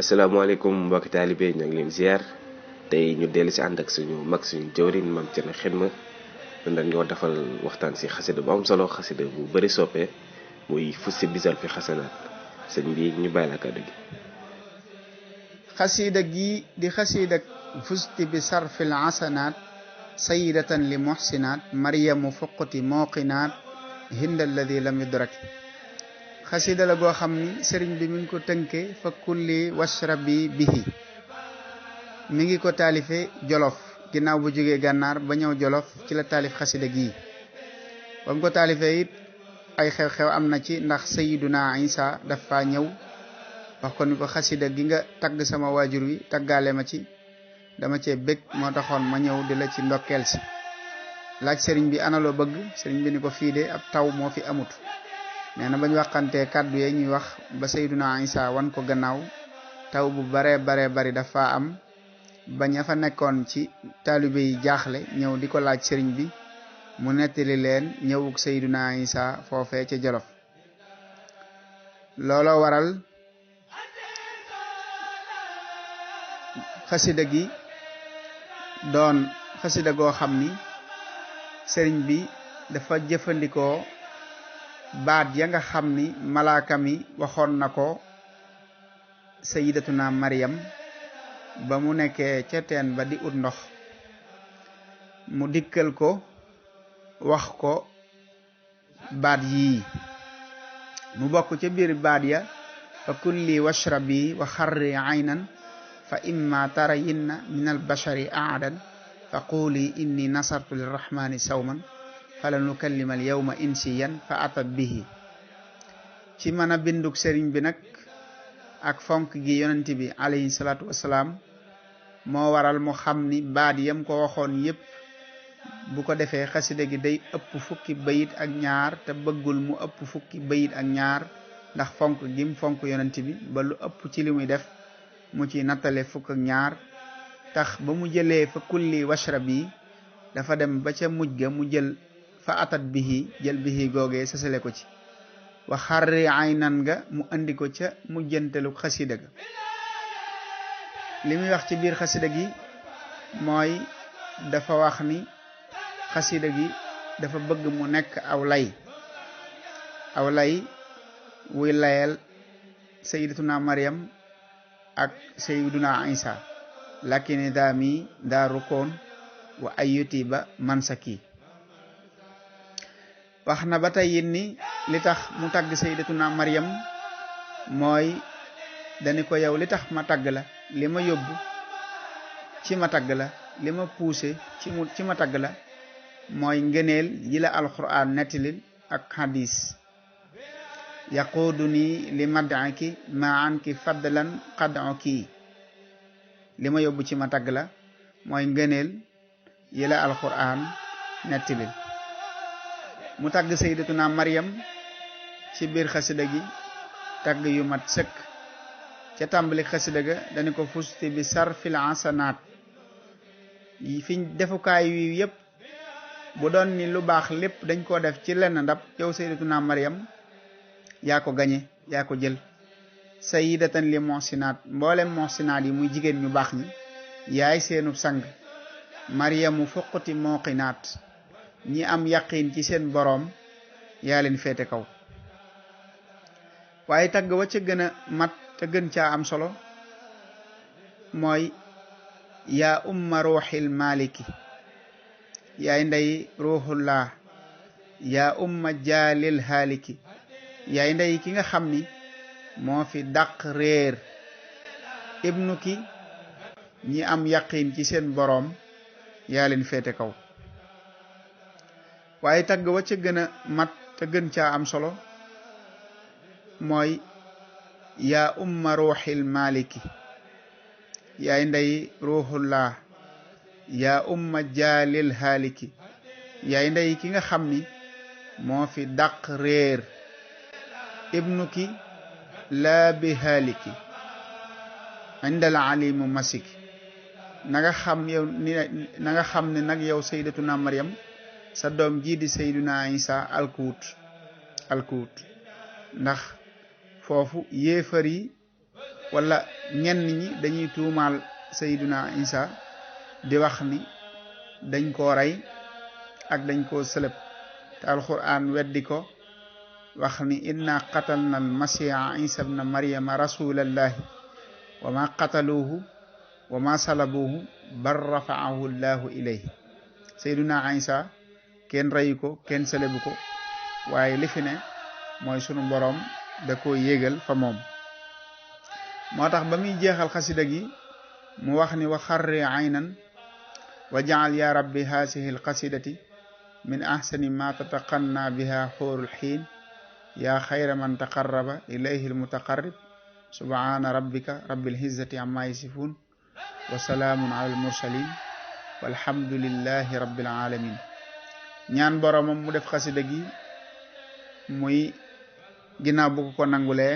asalaamaaleykum mbokki taalibe ñu ngi leen ziar tey ñu dellu si ànd ak suñu mag suñu jëwriñ Maam Cerno Xidma ñu dañ ñoo defal waxtaan si xasida bu am solo xasida bu bëri soppe muy fusti bisal fi xasanaat sëñ bi ñu bàyyi la kàddu gi. xasida gi di xasida fusti bi sarfil xasanaat sayidatan li muxsinaat mariamu fuqti mooqinaat hinda alladi lam yudrak xasida la goo xam ni sëriñ bi mi ngi ko tënke fa kulli washrabi bihi mi ngi ko taalife jolof ginnaaw bu jógee gànnaar ba ñëw jolof ci la taalif xasida gii ba mu ko taalife it ay xew-xew am na ci ndax sayiduna isa dafa ñëw wax ko ni ko xasida gi nga tagg sama waajur wi taggaale ma ci dama cee bég moo taxoon ma ñëw di la ci ndokkeel si laaj sëriñ bi ana loo bëgg sëriñ bi ni ko fii de ab taw moo fi amut nee na bañ waxantee kàddu yee ñuy wax ba sayduna isa wan ko gannaaw taw bu bare bari dafa am ba ña fa nekkoon ci taalibe yi jaaxle ñëw di ko laaj sëriñ bi mu nettali leen ñëwuk sayduna isa foofee ca jolof looloo waral xasida gi doon xasida goo xam ni sëriñ bi dafa jëfandikoo baat ya nga xam ni malaaka mi waxoon na ko sayidatuna Maryam ba mu nekkee ca teen ba di ut ndox mu dikkal ko wax ko baat yii mu bokk ca biir baat ya fa kulli washrabi wa xarri aynan fa imma tarayinna min albashari aadan fa quuli inni nasartu lirrahmani sawman fala nukallima al yawma insiyan fa atat bihi ci mën a binduk sëriñ bi nag ak fonk gi yonent bi alayhi salaatu wasalaam moo waral mu xam ni baat yam ko waxoon yépp bu ko defee xasida gi day ëpp fukki bayit ak ñaar te bëggul mu ëpp fukki bayit ak ñaar ndax fonk gim fonk yonent bi ba lu ëpp ci li muy def mu ci nattale fukk ak ñaar tax ba mu jëlee fa kulli washrabi dafa dem ba ca mujj ga mu jël fa atat bihi jël bihi googee sasale ko ci wa xarri aynan nga mu andi ko ca mujjantelu xasida ga li muy wax ci biir xasida gi mooy dafa wax ni xasida gi dafa bëgg mu nekk aw lay wuy layel sayyidatuna Maryam ak sayyiduna Isa lakini daami daarukoon wa ayyuti ba mansaki wax na ba tey it ni li tax mu tagg sayyidatuna Maryam mooy dani ko yow li tax ma tagg la li ma yóbbu ci ma tagg la li ma poussé ci ma tagg la mooy ngëneel yi la alquran nettalil ak hadis yaquduni li mad'aki ma anki fadlan qad'uki li ma yóbbu ci ma tagg la mooy ngëneel yi la alquran nettalil mu tagg sayyidatuna Maryam ci biir xasida gi tagg yu mat sëkk ca tàmbali xasida ga dañu ko fusti bi sarfil hasanaat fi defukaay wi yépp bu doon ni lu baax lépp dañ koo def ci lenn ndab yow sayyidatuna Maryam yaa ko gañe yaa ko jël sayidatan li muhsinaat mboolem muhsinaat yi muy jigéen ñu baax ñi yaay seenub sang Maryamu fuqti mooqinaat ñi am yaqin ci seen boroom yaa leen féete kaw waaye tagg wa ca gën a mat te gën caa am solo mooy yaa umma ruuxil maliki yaay ndey ruuxullah yaa umma jaalil haaliki yaay ndey ki nga xam ni moo fi dàq réer ibnu ki ñi am yaqin ci seen boroom yaa leen féete kaw waaye tagg wa ca gën a mat te gën caa am solo mooy yaa umma ruuxil maliki yaay ndey ruuxullah yaa umma jaalil haaliki yaay ndey ki nga xam ni moo fi dàq réer ibnu ki laa bi haaliki indal alimu masiki na nga xam ne nag yow sayyidatuna Maryam sa doom jii di sayyiduna Isa alkuut ndax foofu yéefar yi wala ñenn ñi dañuy tuumaal sayyiduna Isa di wax ni dañ koo rey ak dañ koo sëlëb te alquran weddi ko wax ni inna qatalna almasiha Isa ibna maryama rasulallahi wa ma qataluuhu wa ma salabuuhu bal rafa'ahu llahu ilayhi sayyiduna Isa kenn reyu ko kenn sëlëbu ko waaye li fi ne mooy sunu boroom da ko yéegal fa moom moo tax ba muy jeexal xasida gi mu wax ni wa xarri aynan wa jaal ya rabbi haasihi alqasidati min ahsani ma tataqanna biha xuurul xiin yaa xayra man taqarraba ilayhi almutaqarrib subhana rabbika rabbil izzati amma yasifun wa salaamun ala almursalin walhamdulillahi rabbil alamin ñaan boromam mu def xasida gi muy ginnaaw bu ko nangulee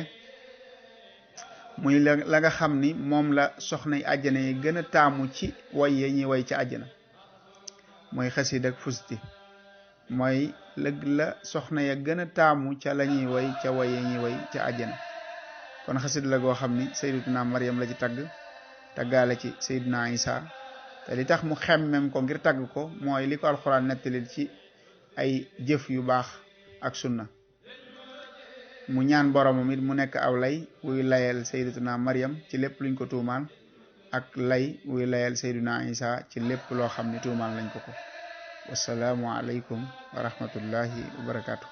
muy la nga xam ni moom la soxna yi àjjana yi gën a taamu ci way ya ñuy way ca àjjana mooy xasida ak fusti mooy la soxna ya gën a taamu ca la ñuy way ca way ya ñuy way ca àjjana kon xasida la goo xam ni sayyidatuna Maryam la ci taggaale ci sayyiduna Isa te li tax mu xemmem ko ngir tagg ko mooy li ko alxuraan nettali ci ay jëf yu baax ak sunna mu ñaan boromam it mu nekk aw lay wuy layal sayyidatuna Maryam ci lépp luñ ko tuumaal ak lay wuy layal sayyiduna Isa ci lépp loo xam ni tuumaal lañ ko wassalaamu aleykum wa rahmatullahi wa barakatuh